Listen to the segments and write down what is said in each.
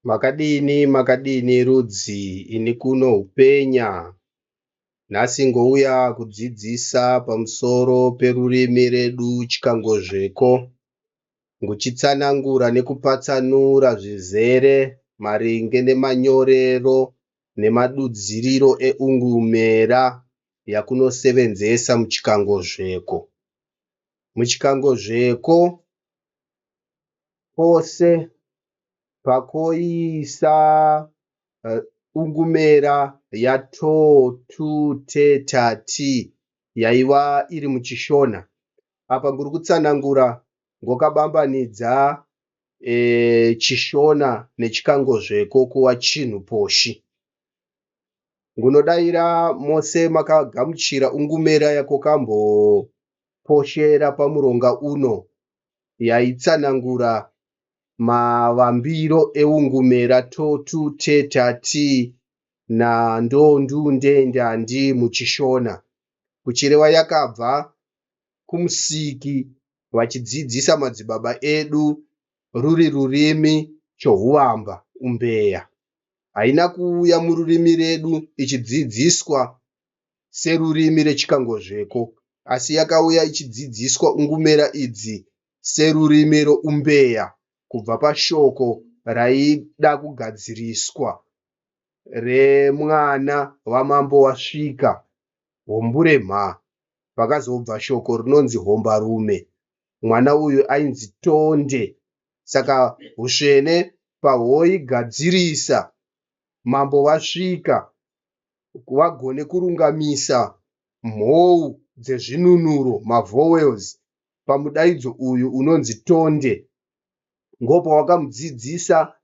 Makadini makadini rudzi ini kuno hupenya. Nhasi ngouya kudzidzisa pamusoro perurimi redu Chikangozveko. Nguchitsanangura nekupatsanura zvizere maringe nemanyorero nemadudziriro eungumera yakunosevenzesa muChikangozveko. MuChikangozveko pose pakoisa ungumera ya to, tu, te, ta, ti yaiva iri muChishona. Apa ndiri kutsanangura ndakabambanidza ChiShona neChikangozveko kuva chinhu poshi. Ndinodaira mose makagamuchira ungumera yakokamboposhera pamuronga uno yaitsanangura mavambiro eungumera to, tu, te, ta, ti na ndo, ndu, nde, nda, ndi muChishona. Kuchireva yakabva kumusiki vachidzidzisa madzibaba edu ruri rurimi chohuvamba umbeya. Haina kuuya mururimi redu ichidzidziswa serurimi reChikangozveko asi yakauya ichidzidziswa ungumera idzi serurimi roumbeya kubva pashoko raida kugadziriswa remwana wamambo wasvika hombure mha pakazobva shoko rinonzi hombarume. Mwana uyu ainzi Tonde. Saka husvene pahwoigadzirisa mambo vasvika vagone kurungamisa mhou dzezvinunuro mavowels pamudaidzo uyu unonzi Tonde. Ndopawakamudzidzisa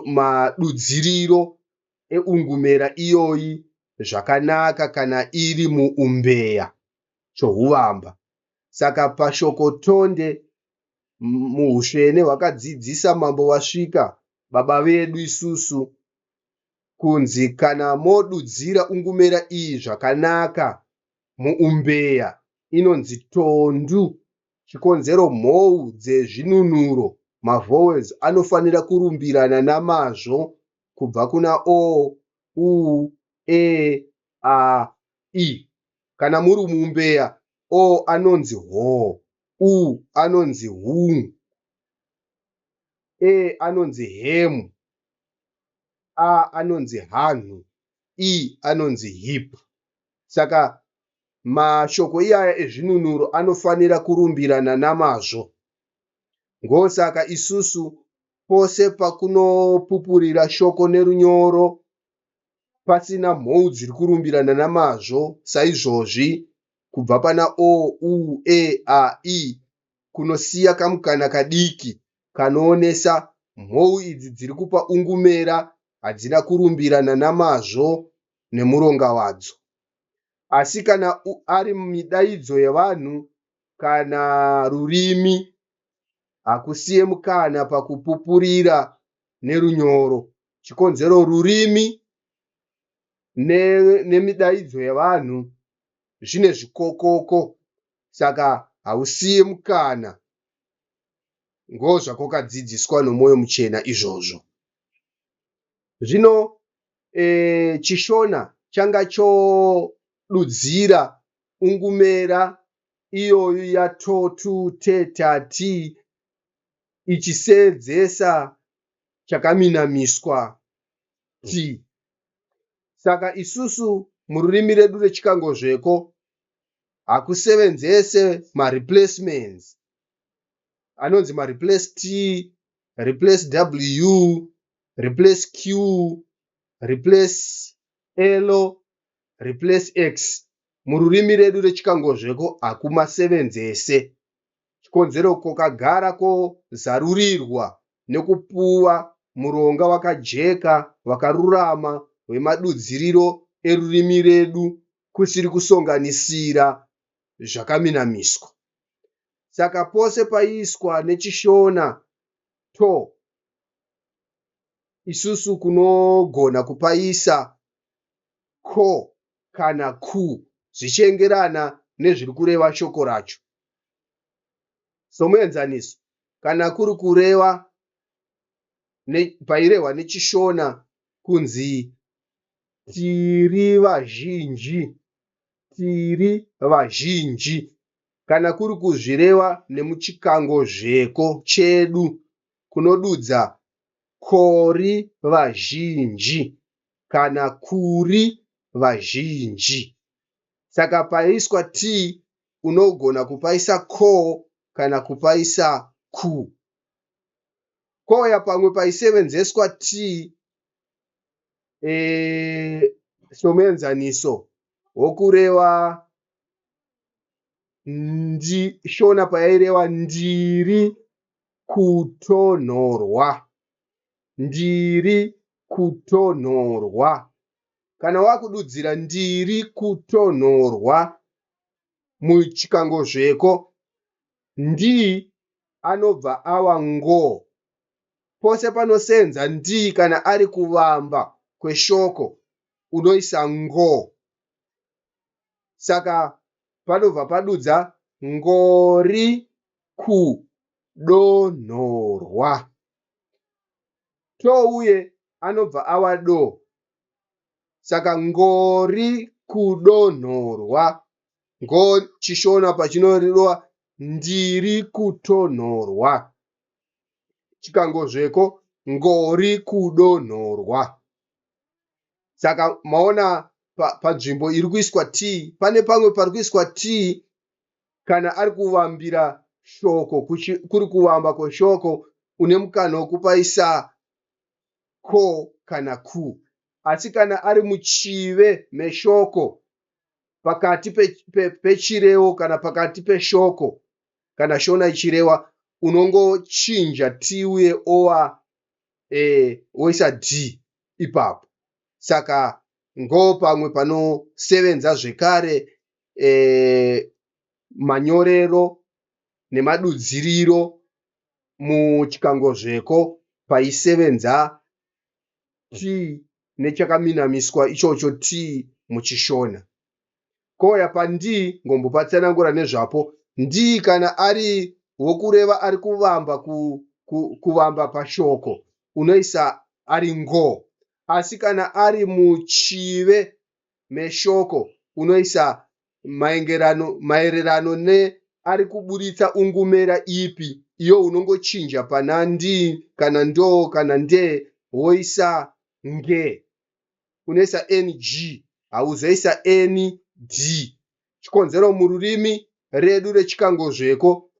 madudziriro eungumera iyoyi zvakanaka kana iri muumbeya chohuvamba. Saka pashoko Tonde muhusvene hwakadzidzisa mambo vasvika baba vedu isusu kunzi kana modudzira ungumera iyi zvakanaka muumbeya inonzi tondu. Chikonzero mhou dzezvinunuro mavowels anofanira kurumbirana namazvo kubva kuna o, u, e, a, i. Kana muri muumbeya o anonzi ho, u anonzi hu, e anonzi hemu, a anonzi hanhu, i anonzi hip. Saka mashoko iyaya ezvinunuro anofanira kurumbirana namazvo. Ngosaka isusu pose pakunopupurira shoko nerunyoro pasina mhou dziri kurumbirana namazvo saizvozvi kubva pana o, u, e, a, i kunosiya kamukana kadiki kanoonesa mhou idzi dziri kupa ungumera hadzina kurumbirana namazvo nemuronga wadzo. Asi kana ari midaidzo yevanhu kana rurimi hakusiye mukana pakupupurira nerunyoro. Chikonzero rurimi nemidaidzo yevanhu zvine zvikokoko saka hausiye mukana ngozvakwakadzidziswa nomwoyo muchena izvozvo. Zvino ChiShona changa chodudzira ungumera iyoyo ya to, tu, te, ta, ti ichiseedzesa chakaminamiswa ti. Saka isusu mururimi redu reChikangozveko hakusevenzese mareplacements anonzi mareplace t, replace w, replace q, replace l, replace x. Mururimi redu reChikangozveko hakumasevenzese. Chikonzero kokagara kozarurirwa nekupuwa muronga wakajeka wakarurama wemadudziriro erurimi redu kusiri kusonganisira zvakaminamiswa. Saka pose paiiswa neChiShona to, isusu kunogona kupaisa ko kana ku zvichiengerana nezviri kureva shoko racho. Somuenzaniso, kana kuri kureva pairehwa nechiShona kunzi tiri vazhinji, tiri vazhinji. Kana kuri kuzvireva nemuchikangozveko chedu kunodudza kori vazhinji kana kuri vazhinji. Saka paiiswa T unogona kupaisa ko kana kupaisa ku. Kouya pamwe paisevenzeswa T somuenzaniso wokureva ndi, Shona payaireva ndiri kutonhorwa, ndiri kutonhorwa. Kana wakududzira ndiri kutonhorwa muchikangozveko, ndi anobva ava ngo. Pose panosenza ndi kana ari kuvamba kweshoko unoisa ngo. Saka panobva padudza ngori kudonhorwa. To uye anobva ava do. Saka ngori kudonhorwa. Ngo chiShona pachinoreva ndiri kutonhorwa. Chikangozveko ngori kudonhorwa. Saka maona panzvimbo iri kuiswa T pane pamwe pari kuiswa T kana ari kuvambira shoko kuri kuvamba kweshoko une mukana wekupaisa ko kana ku. Asi kana ari muchive meshoko pakati pechirevo kana pakati peshoko kana Shona ichirewa unongochinja T uye ova woisa D ipapo. Saka ngopamwe panosevenza zvekare manyorero nemadudziriro muchikangozveko paisevenza T nechakaminamiswa ichocho T muchiShona. Kouya pandii ngombopatsanangura nezvapo. Ndii kana ari wokureva ari kuvamba kuvamba pashoko unoisa ari ngo. Asi kana ari muchive meshoko unoisa maengerano maererano neari kuburitsa ungumera ipi iyo unongochinja pana ndii kana ndoo kana ndee woisa nge. Unoisa ng hauzoisa nd. Chikonzero mururimi redu rechikangozveko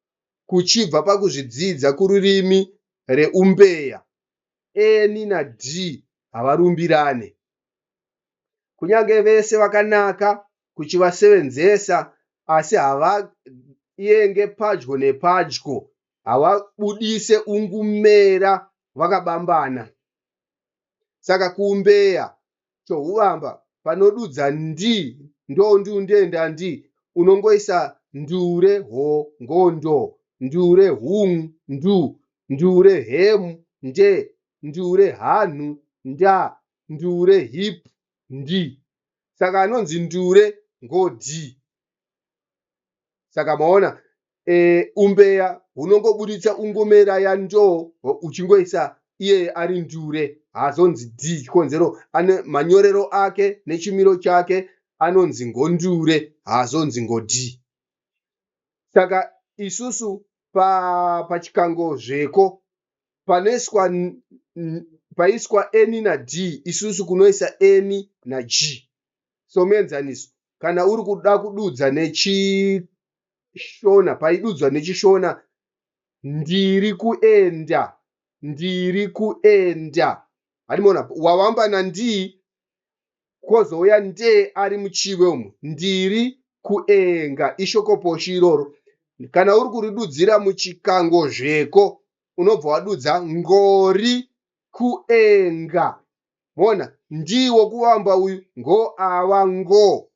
kuchibva pakuzvidzidza kururimi reumbeya N na D havarumbirane. Kunyange vese vakanaka kuchivasevenzesa asi havaenge padyo nepadyo, havabudise ungumera vakabambana. Saka kuumbeya chohuvamba panodudza ndi ndo ndu nde nda ndi unongoisa ndure ho ngo ndo ndure hung ndu ndure hem nde ndure hanhu nda ndure hip ndi. Saka anonzi ndure ngo d. Saka maona umbeya hunongoburitsa ungomera yandoo uchingoisa iyeye ari ndure haazonzi d chikonzero ane manyorero ake nechimiro chake anonzi ngondure haazonzi ngod. Saka isusu pachikangozveko panoiswa paiswa n na d isusu kunoisa n na g. Somuenzaniso kana uri kuda kududza nechishona paidudzwa nechishona ndiri kuenda ndiri kuenda handimaona wavamba nandii kwozouya ndee ari muchive umu ndiri kuenga ishoko poshi iroro kana uri kuridudzira muchikango zveko unobva wadudza ngori kuenga Mona ndii wokuvamba uyu ngo ava ngo.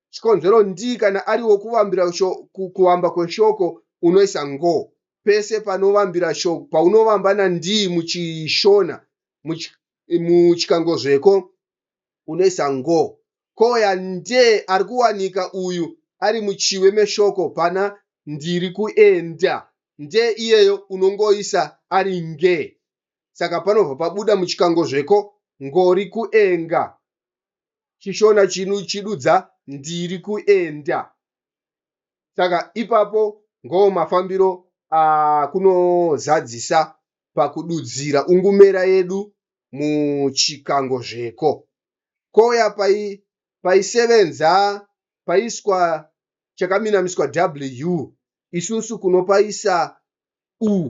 Chikonzero ndii kana ari wokuvambira kuvamba kweshoko unoisa ngo. Pese panovambira shoko paunovamba nandii muchishona muchikangozveko unoisa ngo. Kouya ndee ari kuwanika uyu ari muchiwe meshoko pana ndiri kuenda ndee iyeyo unongoisa ari nge. Saka panobva pabuda muChikangozveko ngori kuenga. ChiShona chidudza ndiri kuenda. Saka ipapo ngomafambiro akunozadzisa pakududzira ungumera yedu muChikangozveko. Kouya paisevenza paiswa chakaminamiswa W isusu kunopaisa U.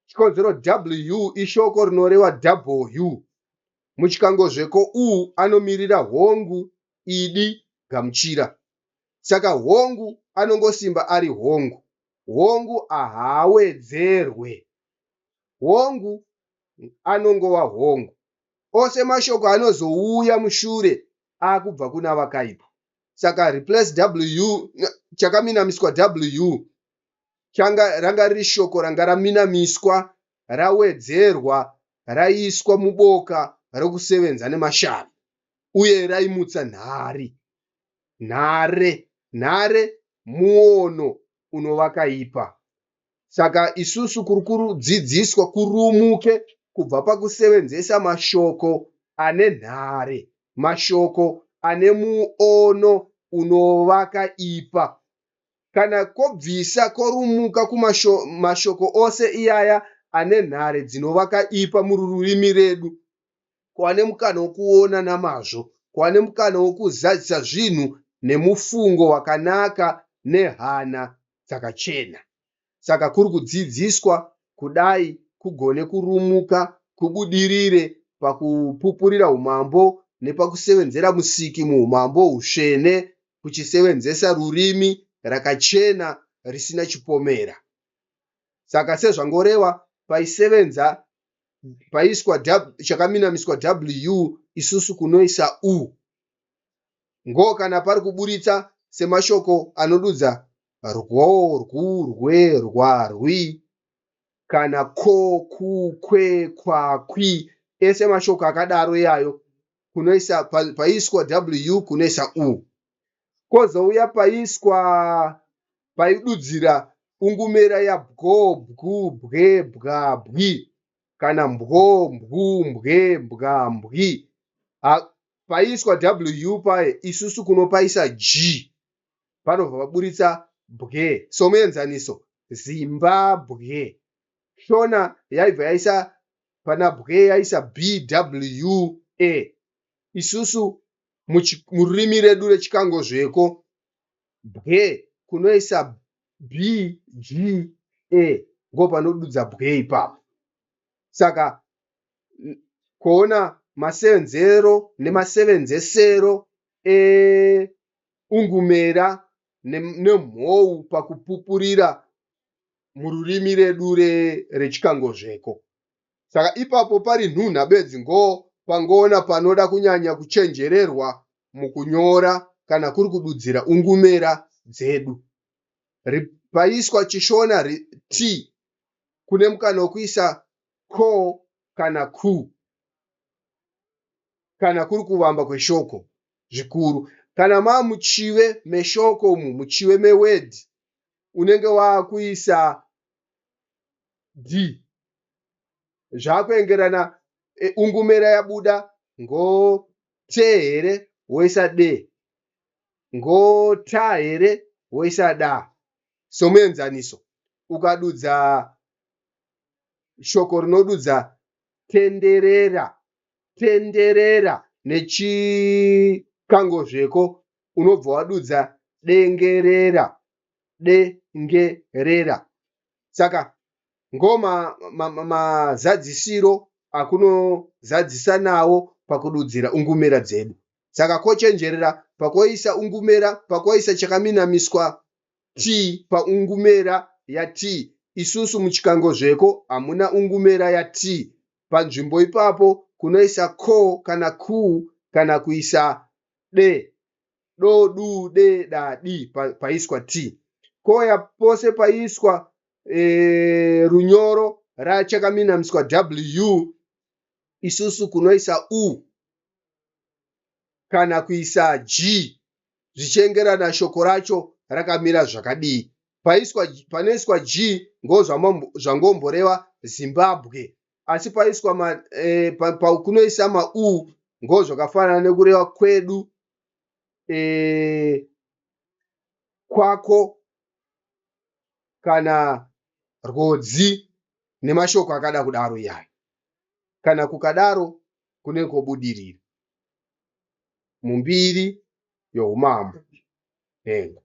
Chikonzero W ishoko rinoreva double U. MuChikangozveko U anomirira hongu, idi, gamuchira. Saka hongu anongosimba ari hongu. Hongu haawedzerwe. Hongu anongova hongu. Ose mashoko anozouya mushure akubva kuna vakaipa. Saka replace W chakaminamiswa W changa ranga riri shoko ranga raminamiswa rawedzerwa raiswa muboka rokusevenza nemashavi uye raimutsa nhari. Nhare, nhare muono unovakaipa. Saka isusu kuri kudzidziswa kurumuke kubva pakusevenzesa mashoko ane nhare, mashoko ane muono unovakaipa. Kana kobvisa korumuka kumashoko ose iyaya ane nhare dzinovakaipa mururimi redu, kuva nemukana wokuona namazvo, kuva nemukana wokuzadzisa zvinhu nemufungo wakanaka nehana dzakachena. Saka kuri kudzidziswa kudai kugone kurumuka kubudirire pakupupurira umambo nepakusevenzera Musiki muumambo hutsvene kuchisevenzesa rurimi rakachena risina chipomera. Saka sezvangorewa paisevenza paiswa chakaminamiswa W isusu kunoisa U. Ngo kana pari kuburitsa semashoko anodudza rwo, rwu, rwe, rwa, rwi kana ko, ku, kwe, kwa, kwi ese mashoko akadaro iyayo kunoisa paiswa W kunoisa U. Kozouya paiswa paidudzira ungumera ya bwo, bwu, bwe, bwa, bwi kana mbwo, mbwu, mbwe, mbwa, mbwi. Paiswa W paye isusu kunopaisa G panobva paburitsa bwe. Somuenzaniso Zimbabwe. Shona yaibva yaisa pana bwe yaisa BWA. Isusu mururimi redu reChikangozveko bwe kunoisa BGA ngopanodudza bwe ipapo. Saka kuona masevenzero nemasevenzesero eungumera nemhou pakupupurira mururimi redu reChikangozveko. Saka ipapo pari nhunha bedzi ngo pangoona panoda kunyanya kuchenjererwa mukunyora kana kuri kududzira ungumera dzedu. Paiswa chiShona T kune mukana wekuisa ko kana ku kana kuri kuvamba kweshoko zvikuru. Kana mamuchive meshoko umu muchive meword unenge waakuisa D zvakuengerana e, ungumera yabuda ngo te here woisa de ngo ta here woisa da. Somuenzaniso ukadudza shoko rinodudza tenderera tenderera nechikangozveko unobva wadudza dengerera dengerera saka ngomazadzisiro akunozadzisa nawo pakududzira ungumera dzedu. Saka kochenjerera pakoisa ungumera pakoisa chakaminamiswa T paungumera ya T. Isusu muChikangozveko hamuna ungumera ya T. Panzvimbo ipapo kunoisa ko kana ku kana kuisa de do du de da di paiswa T. Koya pose paiswa e, runyoro rachakaminamiswa W isusu kunoisa U kana kuisa G zvichiengerana shoko racho rakamira zvakadii. Paiswa, panoiswa G ngozvangomboreva Zimbabwe. Asi paiswa ma, e, pa, pa, kunoisa ma-u ngo zvakafanana nekureva kwedu, e, kwako kana rwodzi nemashoko akada kudaro iyayo. Kana kukadaro kune kwobudirira mumbiri youmambo. Nhengo.